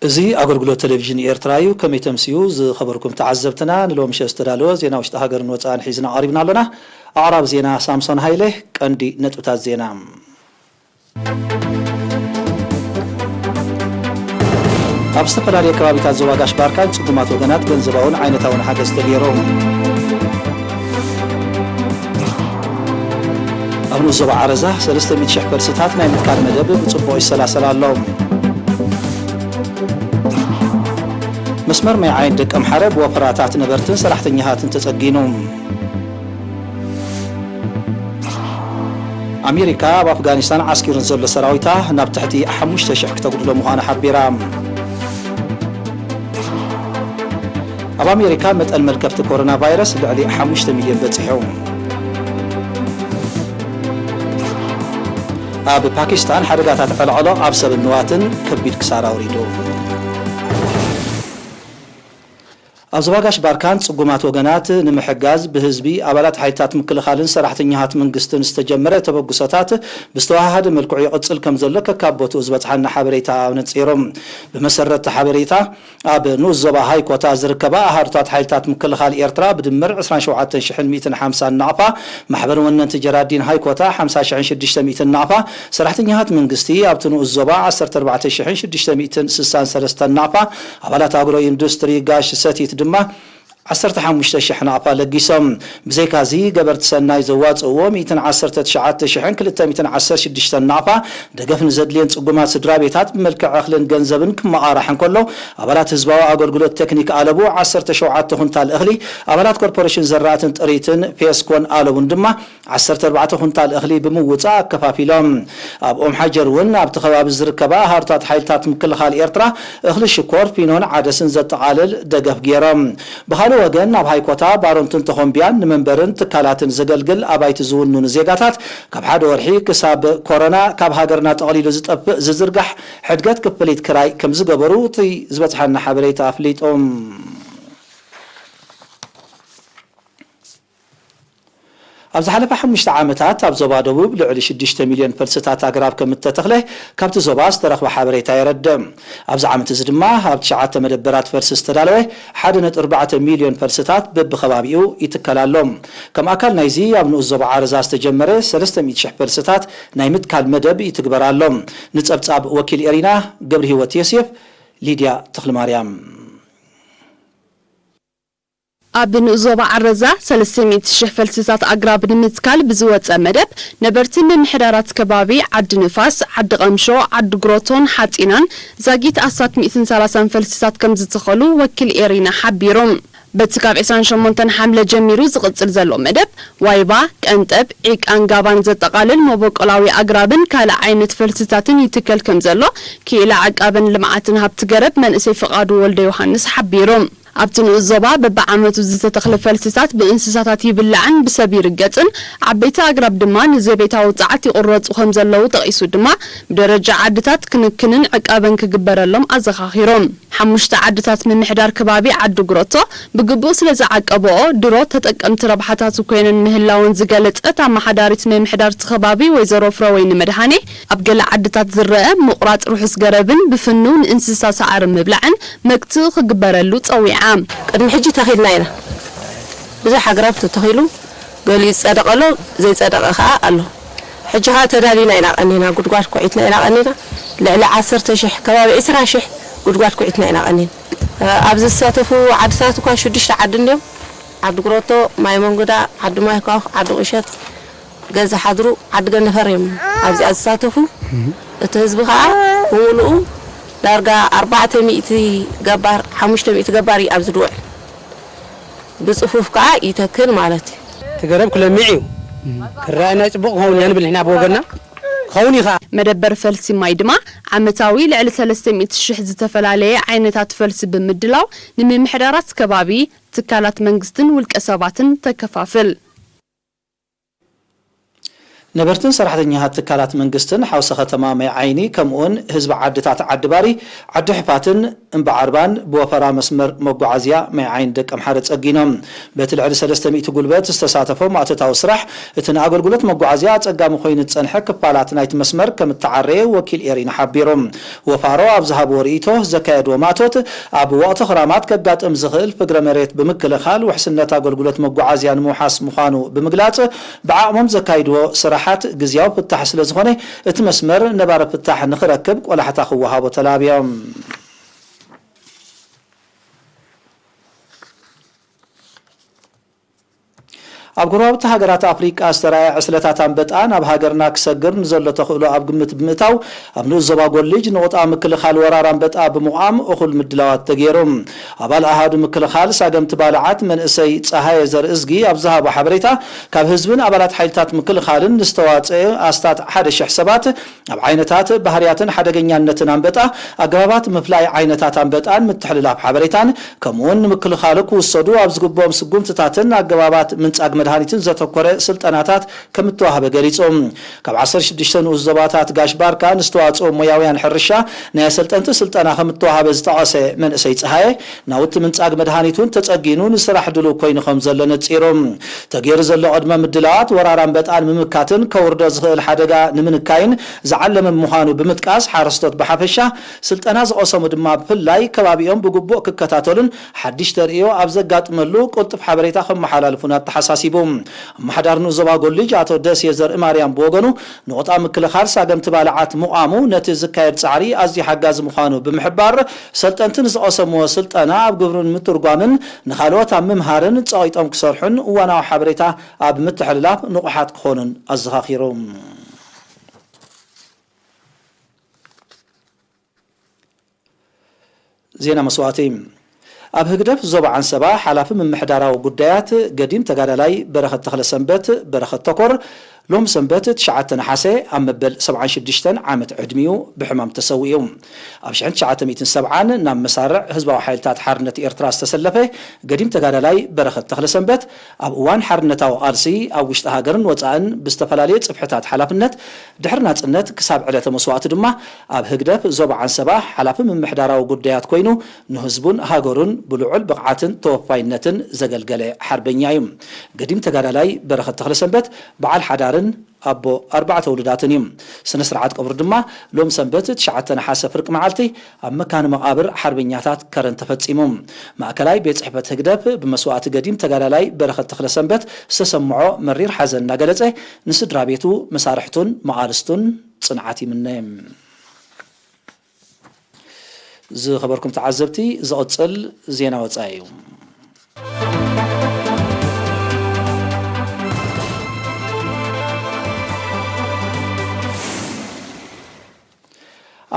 እዚ ኣገልግሎት ቴሌቪዥን ኤርትራ እዩ። ከመይ ተምስዩ ዝኸበርኩም ተዓዘብትና፣ ንሎሚ ምሸት ዝተዳለወ ዜና ውሽጢ ሃገርን ወጻእን ሒዝና ቀሪብና ኣሎና። ኣቕራቢ ዜና ሳምሶን ሃይለ። ቀንዲ ነጥብታት ዜና። ኣብ ዝተፈላለየ ከባቢታት ዞባ ጋሽ ባርካን ጽጉማት ወገናት ገንዘባውን ዓይነታውን ሓገዝ ተገይሩ። ኣብ ንኡስ ዞባ ዓረዛ ሰለስተ ሚእቲ ሽሕ ፈልስታት ናይ ምትካል መደብ ብጽቡቕ ይሰላሰል ኣሎ። መስመር ማይ ዓይን ደቀምሓረ ብወፈራታት ነበርትን ሰራሕተኛታትን ተጸጊኑ። ኣሜሪካ ኣብ ኣፍጋኒስታን ዓስኪሩን ዘሎ ሰራዊታ ናብ ትሕቲ ሓሙሽተ ሽሕ ክተጉድሎ ምዃና ሓቢራ። ኣብ ኣሜሪካ መጠን መልከፍቲ ኮሮና ቫይረስ ልዕሊ ሓሙሽተ ሚልዮን በጺሑ። ኣብ ፓኪስታን ሓደጋታት ዕለዕሎ ኣብ ሰብን ንዋትን ከቢድ ክሳራ ኣውሪዱ። ኣብ ዞባ ጋሽ ባርካን ጽጉማት ወገናት ንምሕጋዝ ብህዝቢ፣ ኣባላት ሓይልታት ምክልኻልን ሰራሕተኛታት መንግስትን ዝተጀመረ ተበግሶታት ብዝተወሃሃደ መልክዑ ይቕጽል ከም ዘሎ ከካብ ቦትኡ ዝበጽሓና ሓበሬታ ኣነጺሩ። ብመሰረት እቲ ሓበሬታ፣ ኣብ ንኡስ ዞባ ሃይኮታ ዝርከባ ኣሃዱታት ሓይልታት ምክልኻል ኤርትራ ብድምር ዕስራን ሸውዓተን ሽሕን ሚእትን ሓምሳን ናቕፋ፣ ማሕበር ወነንቲ ጀራዲን ሃይኮታ ሓምሳ ሽሕን ሽዱሽተ ሚእትን ናቕፋ፣ ሰራሕተኛታት መንግስቲ ኣብቲ ንኡስ ዞባ ዓሰርተ ኣርባዕተ ሽሕን ሽዱሽተ ሚእትን ስሳን ሰለስተን ናቕፋ፣ ኣባላት ኣግሮ ኢንዱስትሪ ጋሽ ሰቲት ድማ ዓሰርተ ሓሙሽተ ሽሕ ናቕፋ ለጊሶም። ብዘይካዚ፣ ገበርቲ ሰናይ ዘዋጽእዎ ሚእትን ዓሰርተ ትሽዓተ ሽሕን ክልተ ሚእትን ዓሰርተ ሽዱሽተን ናቕፋ ደገፍ ንዘድልየን ጽጉማት ስድራ ቤታት ብመልክዕ እኽልን ገንዘብን ክመቓራሕ እንከሎ፣ ኣባላት ህዝባዊ ኣገልግሎት ቴክኒክ ኣለቡ ዓሰርተ ሸውዓተ ኩንታል እኽሊ፣ ኣባላት ኮርፖሬሽን ዘራእትን ጥሪትን ፔስኮን ኣለቡን ድማ ዓሰርተ ኣርባዕተ ኩንታል እኽሊ ብምውጻእ ኣከፋፊሎም። ኣብ ኦም ሓጀር እውን ኣብቲ ከባቢ ዝርከባ ኣሃዱታት ሓይልታት ምክልኻል ኤርትራ እኽሊ ሽኮር፣ ፊኖን ዓደስን ዘጠቓልል ደገፍ ገይሮም። ብኻልእ ወገን፣ ኣብ ሃይኮታ ባሮንትን ተኾምቢያን ንመንበርን ትካላትን ዘገልግል ኣባይቲ ዝውንኑ ዜጋታት ካብ ሓደ ወርሒ ክሳብ ኮሮና ካብ ሃገርና ጠቕሊሉ ዝጠፍእ ዝዝርጋሕ ሕድገት ክፍሊት ክራይ ከም ዝገበሩ እቲ ዝበጽሓና ሓበሬታ ኣፍሊጡ። ኣብ ዝሓለፈ ሓሙሽተ ዓመታት ኣብ ዞባ ደቡብ ልዕሊ ሽዱሽተ ሚልዮን ፈልስታት ኣግራብ ከም እተተኽለ ካብቲ ዞባ ዝተረኽበ ሓበሬታ የረድእ። ኣብዚ ዓመት እዚ ድማ ኣብ ትሽዓተ መደበራት ፈልሲ ዝተዳለወ ሓደ ነጥቢ ኣርባዕተ ሚልዮን ፈልስታት በብኸባቢኡ ይትከል ኣሎ። ከም ኣካል ናይዚ ኣብ ንኡስ ዞባ ዓረዛ ዝተጀመረ ሰለስተ ሚእቲ ሽሕ ፈልስታት ናይ ምትካል መደብ ይትግበር ኣሎ። ንጸብጻብ ወኪል ኤሪና ገብረ ህይወት ዮሴፍ፣ ሊድያ ተኽለማርያም። ኣብ ንኡስ ዞባ ዓረዛ ሰለስተ ሚእቲ ሽሕ ፈልስታት ኣግራብ ንምትካል ብዝወጸ መደብ፣ ነበርቲ ምምሕዳራት ከባቢ ዓዲ ንፋስ፣ ዓዲ ቐምሾ፣ ዓዲ ግሮቶን ሓጺናን ዛጊት ኣስታት ሚእትን ሰላሳን ፈልስታት ከም ዝተኸሉ ወኪል ኤሪና ሓቢሩ። በቲ ካብ ዕስራን ሸሞንተን ሓምለ ጀሚሩ ዝቕጽል ዘሎ መደብ፣ ዋይባ፣ ቀንጠብ፣ ዒቃን ጋባን ዘጠቓልል መበቆላዊ ኣግራብን ካልእ ዓይነት ፈልስታትን ይትከል ከም ዘሎ፣ ክኢላ ዕቃበን ልምዓትን ሃብቲ ገረብ መንእሰይ ፍቓዱ ወልደ ዮሃንስ ሓቢሩ። ኣብቲ ንኡስ ዞባ በብዓመቱ ዝተተኽለ ፈልስታት ብእንስሳታት ይብላዕን ብሰብ ይርገጽን፣ ዓበይቲ ኣግራብ ድማ ንዘቤታዊ ጸዓት ይቑረጹ ከም ዘለዉ ጠቒሱ ድማ፣ ብደረጃ ዓድታት ክንክንን ዕቃበን ክግበረሎም ኣዘኻኺሩ። ሓሙሽተ ዓድታት ምምሕዳር ከባቢ ዓዲ ጉረቶ ብግቡእ ስለ ዝዓቀብኦ፣ ድሮ ተጠቀምቲ ረብሓታቱ ኮይነን ምህላወን ዝገለጸት ኣመሓዳሪት ምምሕዳር እቲ ከባቢ ወይዘሮ ፍረወይኒ መድሃኔ፣ ኣብ ገለ ዓድታት ዝረአ ምቑራጽ ርሑስ ገረብን ብፍኑው ንእንስሳ ሳዕሪ ምብላዕን መግትኢ ክግበረሉ ጸዊዓ። ቅድሚ ሕጂ ተኺልና ኢና። ብዙሕ ኣግራብ ተተኺሉ፣ ገሊኡ ዝጸደቐ ኣሎ፣ ዘይጸደቐ ከኣ ኣሎ። ሕጂ ከኣ ተዳሊና ኢና ቀኒና፣ ጉድጓድ ኩዒትና ኢና ቀኒና። ልዕሊ ዓሰርተ ሽሕ፣ ከባቢ ዕስራ ሽሕ ጉድጓድ ኩዒትና ኢና ቀኒና። ኣብዚ ዝሳተፉ ዓድታት እኳ ሽዱሽተ ዓዲ እንድዮም። ዓዲ ጉረቶ፣ ማይ መንጉዳ፣ ዓዲ ማይኳኽ፣ ዓዲ ቁሸት፣ ገዛ ሓድሩ፣ ዓዲ ገነፈር እዮም ኣብዚኣ ዝሳተፉ። እቲ ህዝቢ ከኣ ብምሉኡ ዳርጋ ኣርባዕተ ሚእቲ ገባር፣ ሓሙሽተ ሚእቲ ገባር እዩ ኣብዚ ዝውዕል። ብጽፉፍ ከኣ ይተክል ማለት እዩ። እቲ ገረብ ክለምዕ እዩ። ክረኣየና ጽቡቕ ክኸውን እያ ንብል ንሕና ብወገንና። ክኸውን እዩ ከኣ። መደበር ፈልሲ ማይ ድማ ዓመታዊ ልዕሊ ሰለስተ ሚእቲ ሽሕ ዝተፈላለየ ዓይነታት ፈልሲ ብምድላው ንምምሕዳራት ከባቢ፣ ትካላት መንግስትን ውልቀ ሰባትን ተከፋፍል። ነበርትን ሰራሕተኛታት ትካላት መንግስትን ሓውሲ ከተማ ማይ ዓይኒ፣ ከምኡውን ህዝቢ ዓድታት ዓዲ ባሪ፣ ዓዲ ሕፋትን እምበዓርባን ብወፈራ መስመር መጓዓዝያ ማይ ዓይን ደቀምሓረ ጸጊኖም። በቲ ልዕሊ ሰለስተ ሚእቲ ጉልበት ዝተሳተፎ ማእቶታዊ ስራሕ፣ እቲ ንኣገልግሎት መጓዓዝያ ኣጸጋሚ ኮይኑ ዝጸንሐ ክፋላት ናይቲ መስመር ከም እተዓረየ ወኪል ኤሪና ሓቢሩ። ወፋሮ ኣብ ዝሃብዎ ርእይቶ፣ ዘካየድዎ ማእቶት፣ ኣብ ወቕቲ ክራማት ከጋጥም ዝኽእል ፍግረ መሬት ብምክልኻል፣ ውሕስነት ኣገልግሎት መጓዓዝያ ንምውሓስ ምዃኑ ብምግላጽ፣ ብዓቕሞም ዘካይድዎ ስራሓት ግዝያዊ ፍታሕ ስለ ዝኾነ፣ እቲ መስመር ነባሪ ፍታሕ ንኽረክብ ቆላሕታ ክወሃቦ ተላብዮም። ኣብ ጎረባብቲ ሃገራት ኣፍሪቃ ዝተራእየ ዕስለታት ኣንበጣ ናብ ሃገርና ክሰግር ንዘሎ ተኽእሎ ኣብ ግምት ብምእታው፣ ኣብ ንኡስ ዞባ ጎልጅ ንቑጣ ምክልኻል ወራር ኣንበጣ ብምቋም እኹል ምድላዋት ተገይሩ። ኣባል ኣሃዱ ምክልኻል ሳገምቲ ባልዓት መንእሰይ ጸሃየ ዘርእዝጊ ኣብ ዝሃቦ ሓበሬታ፣ ካብ ህዝብን ኣባላት ሓይልታት ምክልኻልን ንዝተዋጽአ ኣስታት ሓደ ሽሕ ሰባት ኣብ ዓይነታት፣ ባህርያትን ሓደገኛነትን ኣንበጣ፣ ኣገባባት ምፍላይ ዓይነታት ኣንበጣን ምትሕልላፍ ሓበሬታን፣ ከምኡውን ንምክልኻሉ ክውሰዱ ኣብ ዝግብኦም ስጉምትታትን ኣገባባት ምንጻግ መድሃኒትን ዘተኮረ ስልጠናታት ከም እተዋህበ ገሊጹ። ካብ ዓሰርተ ሽዱሽተ ንኡስ ዞባታት ጋሽ ባርካ ንዝተዋጽኡ ሞያውያን ሕርሻ ናይ ኣሰልጠንቲ ስልጠና ከም እተዋህበ ዝጠቐሰ መንእሰይ ጸሃየ፣ ናውቲ ምንጻግ መድሃኒት እውን ተጸጊኑ ንስራሕ ድሉው ኮይኑ ከም ዘሎ ነጺሩ። ተገይሩ ዘሎ ቅድመ ምድላዋት ወራር ኣንበጣ ንምምካትን ከውርዶ ዝኽእል ሓደጋ ንምንካይን ዝዓለመ ምዃኑ ብምጥቃስ፣ ሓረስቶት ብሓፈሻ፣ ስልጠና ዝቐሰሙ ድማ ብፍላይ፣ ከባቢኦም ብግቡእ ክከታተሉን ሓድሽ ተርእዮ ኣብ ዘጋጥመሉ ቅልጡፍ ሓበሬታ ከመሓላልፉን ኣተሓሳሲቡ። ኣመሓዳሪ ንኡስ ዞባ ጎልጅ ኣቶ ደሴ ዘርእማርያም ብወገኑ፣ ንቑጣ ምክልኻል ሳገምቲ ባልዓት ምቋሙ ነቲ ዝካየድ ጻዕሪ ኣዝዩ ሓጋዚ ምዃኑ ብምሕባር፣ ሰልጠንቲ ንዝቐሰምዎ ስልጠና ኣብ ግብሪ ንምትርጓምን ንኻልኦት ኣብ ምምሃርን ጸቒጦም ክሰርሑን እዋናዊ ሓበሬታ ኣብ ምትሕልላፍ ንቑሓት ክኾኑን ኣዘኻኺሩ። ዜና መስዋእቲ። ኣብ ህግደፍ ዞባ ዓንሰባ ሓላፊ ምምሕዳራዊ ጉዳያት ገዲም ተጋዳላይ በረኸት ተኽለሰንበት፣ በረኸት ተኮር፣ ሎም ሰንበት ትሽዓተ ነሓሰ ኣብ መበል ሰብዓን ሽዱሽተን ዓመት ዕድሚኡ ብሕማም ተሰዊኡ። ኣብ ሽሕን ትሽዓተ ሚእትን ሰብዓን ናብ መሳርዕ ህዝባዊ ሓይልታት ሓርነት ኤርትራ ዝተሰለፈ ገዲም ተጋዳላይ በረኸት ተኽለሰንበት፣ ኣብ እዋን ሓርነታዊ ቃልሲ ኣብ ውሽጢ ሃገርን ወጻእን ብዝተፈላለየ ጽፍሕታት ሓላፍነት፣ ድሕሪ ናጽነት ክሳብ ዕለተ መስዋእቱ ድማ ኣብ ህግደፍ ዞባ ዓንሰባ ሓላፊ ምምሕዳራዊ ጉዳያት ኮይኑ፣ ንህዝቡን ሃገሩን ብልዑል ብቕዓትን ተወፋይነትን ዘገልገለ ሓርበኛ እዩ። ገዲም ተጋዳላይ በረኸት ተኽለሰንበት በዓል ሓዳርን ኣቦ ኣርባዕተ ውሉዳትን እዩ። ስነ ስርዓት ቀብሩ ድማ ሎም ሰንበት ትሽዓተ ነሓሰ ፍርቂ መዓልቲ ኣብ መካነ መቓብር ሓርበኛታት ከረን ተፈጺሙ። ማእከላይ ቤት ጽሕፈት ህግደፍ ብመስዋእቲ ገዲም ተጋዳላይ በረኸት ተኽለሰንበት ዝተሰምዖ መሪር ሓዘን እናገለጸ፣ ንስድራ ቤቱ፣ መሳርሕቱን መቓልስቱን ጽንዓት ይምነ። ዝኸበርኩም ተዓዘብቲ፣ ዝቕጽል ዜና ወጻኢ እዩ።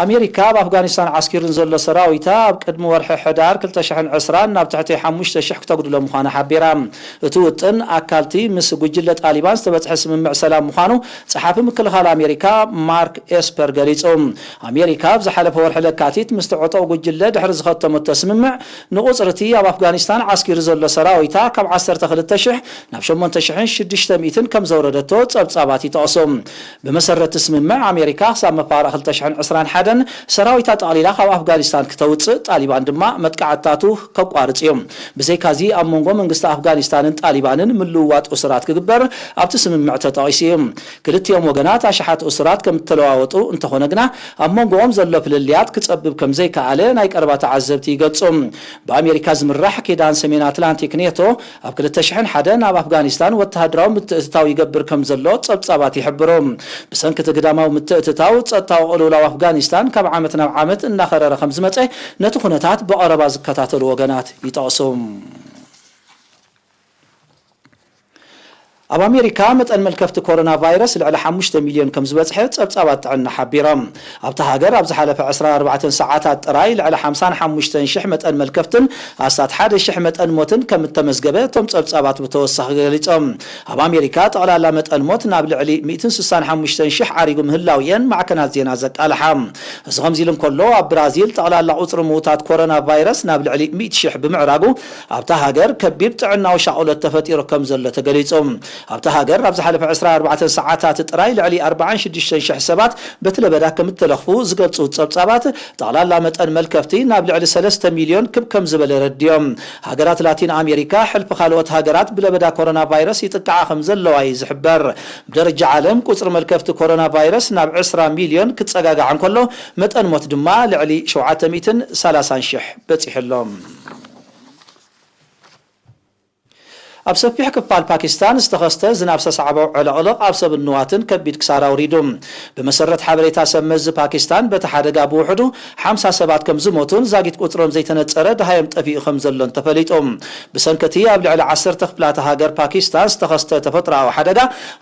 ኣሜሪካ ኣብ ኣፍጋኒስታን ዓስኪሩ ንዘሎ ሰራዊታ ኣብ ቅድሚ ወርሒ ሕዳር ክልተ ሽሕን ዕስራን ናብ ትሕቲ ሓሙሽተ ሽሕ ክተጉድሎ ምዃና ሓቢራ። እቲ ውጥን ኣካልቲ ምስ ጉጅለ ጣሊባን ዝተበጽሐ ስምምዕ ሰላም ምዃኑ ጸሓፊ ምክልኻል ኣሜሪካ ማርክ ኤስፐር ገሊጹ። ኣሜሪካ ኣብ ዝሓለፈ ወርሒ ለካቲት ምስቲ ዕጡቕ ጉጅለ ድሕሪ ዝኸተመቶ ስምምዕ፣ ንቑጽሪ እቲ ኣብ ኣፍጋኒስታን ዓስኪሩ ዘሎ ሰራዊታ ካብ ዓሰርተ ክልተ ሽሕ ናብ ሸሞንተ ሽሕን ሽዱሽተ ሚእትን ከም ዘውረደቶ ጸብጻባት ይጠቕሱ። ብመሰረት እቲ ስምምዕ፣ ኣሜሪካ ክሳብ መፋርቕ ክልተ ሽሕን ዕስራን ሓደን ሰራዊታ ጠቕሊላ ካብ ኣፍጋኒስታን ክተውጽእ፣ ጣሊባን ድማ መጥቃዕትታቱ ከቋርጽ እዩ። ብዘይካዚ፣ ኣብ መንጎ መንግስቲ ኣፍጋኒስታንን ጣሊባንን ምልውዋጥ እሱራት ክግበር ኣብቲ ስምምዕ ተጠቒሱ እዩ። ክልቲኦም ወገናት ኣሽሓት እሱራት ከም እተለዋወጡ እንተኾነ ግና፣ ኣብ መንጎኦም ዘሎ ፍልልያት ክጸብብ ከም ዘይከኣለ ናይ ቀረባ ተዓዘብቲ ይገልጹ። ብኣሜሪካ ዝምራሕ ኪዳን ሰሜን ኣትላንቲክ ኔቶ ኣብ ክልተ ሽሕን ሓደን ኣብ ኣፍጋኒስታን ወተሃደራዊ ምትእትታው ይገብር ከም ዘሎ ጸብጻባት ይሕብሩ። ብሰንኪ እቲ ግዳማዊ ምትእትታው፣ ጸጥታዊ ቅልውላው ኣፍጋኒስታን ካብ ዓመት ናብ ዓመት እናኸረረ ከም ዝመጸ ነቲ ኩነታት ብቐረባ ዝከታተሉ ወገናት ይጠቕሱ። ኣብ ኣሜሪካ መጠን መልከፍቲ ኮሮና ቫይረስ ልዕሊ ሓሙሽተ ሚልዮን ከም ዝበጽሐ ጸብጻባት ጥዕና ሓቢሮም። ኣብታ ሃገር ኣብ ዝሓለፈ ዕስራን ኣርባዕተን ሰዓታት ጥራይ ልዕሊ ሓምሳን ሓሙሽተን ሽሕ መጠን መልከፍትን ኣስታት ሓደ ሽሕ መጠን ሞትን ከም እተመዝገበ እቶም ጸብጻባት ብተወሳኺ ገሊጾም። ኣብ ኣሜሪካ ጠቕላላ መጠን ሞት ናብ ልዕሊ ሚእትን ስሳን ሓሙሽተን ሽሕ ዓሪጉ ምህላው እየን ማዕከናት ዜና ዘቃልሓ። እዚ ከምዚ ኢሉ እንከሎ፣ ኣብ ብራዚል ጠቕላላ ቁጽሪ ምዉታት ኮሮና ቫይረስ ናብ ልዕሊ ሚእቲ ሽሕ ብምዕራጉ፣ ኣብታ ሃገር ከቢድ ጥዕናዊ ሻቕሎት ተፈጢሩ ከም ዘሎ ተገሊጹ። ኣብታ ሃገር ኣብ ዝሓለፈ ዕስራን ኣርባዕተን ሰዓታት ጥራይ ልዕሊ ኣርባዓን ሽዱሽተን ሽሕ ሰባት በቲ ለበዳ ከም እተለኽፉ ዝገልጹ ጸብጻባት፣ ጠቕላላ መጠን መልከፍቲ ናብ ልዕሊ ሰለስተ ሚልዮን ክብ ከም ዝበለ ረድዮም። ሃገራት ላቲን ኣሜሪካ ሕልፊ ካልኦት ሃገራት ብለበዳ ኮሮና ቫይረስ ይጥቃዓ ከም ዘለዋ እዩ ዝሕበር። ብደረጃ ዓለም ቁጽሪ መልከፍቲ ኮሮና ቫይረስ ናብ ዕስራ ሚልዮን ክጸጋጋዕ እንከሎ፣ መጠን ሞት ድማ ልዕሊ ሸውዓተ ሚእትን ሰላሳን ሽሕ በጺሑ ኣሎ። ኣብ ሰፊሕ ክፋል ፓኪስታን ዝተኸስተ ዝናብ ዘስዓቦ ዕልቕልቕ ኣብ ሰብን ንዋትን ከቢድ ክሳራ ኣውሪዱ። ብመሰረት ሓበሬታ ሰብ መዚ ፓኪስታን፣ በቲ ሓደጋ ብውሕዱ ሓምሳ ሰባት ከም ዝሞቱን ዛጊት ቁጽሮም ዘይተነጸረ ደሃዮም ጠፊኡ ከም ዘሎን ተፈሊጡ። ብሰንኪ እቲ ኣብ ልዕሊ ዓሰርተ ክፍላተ ሃገር ፓኪስታን ዝተኸስተ ተፈጥሮኣዊ ሓደጋ፣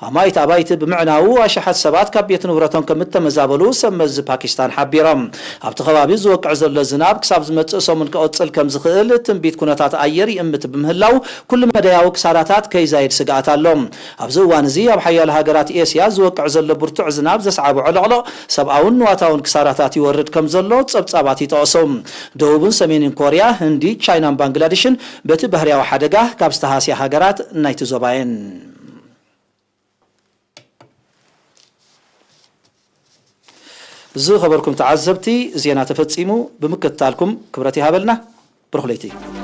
ኣማኢት ኣባይቲ ብምዕናዉ ኣሽሓት ሰባት ካብ ቤት ንብረቶም ከም እተመዛበሉ ሰብ መዚ ፓኪስታን ሓቢሮም። ኣብቲ ከባቢ ዝወቅዕ ዘሎ ዝናብ ክሳብ ዝመጽእ ሰሙን ክቕጽል ከም ዝኽእል ትንቢት ኩነታት ኣየር ይእምት ብምህላው፣ ኩሉ መዳያዊ ክሳራታት ከይዛይድ ስግኣት ኣሎ። ኣብዚ እዋን እዚ ኣብ ሓያሎ ሃገራት ኤስያ ዝወቅዕ ዘሎ ብርቱዕ ዝናብ ዘስዓቦ ዕልቕልቕ ሰብኣውን ንዋታውን ክሳራታት ይወርድ ከም ዘሎ ጸብጻባት ይጠቕሱ። ደቡብን ሰሜንን ኮርያ፣ ህንዲ፣ ቻይናን ባንግላዴሽን በቲ ባህርያዊ ሓደጋ ካብ ዝተሃስያ ሃገራት ናይቲ ዞባ እየን። ዝኸበርኩም ተዓዘብቲ፣ ዜና ተፈጺሙ። ብምክትታልኩም ክብረት ይሃበልና። ብሩኽ ለይቲ።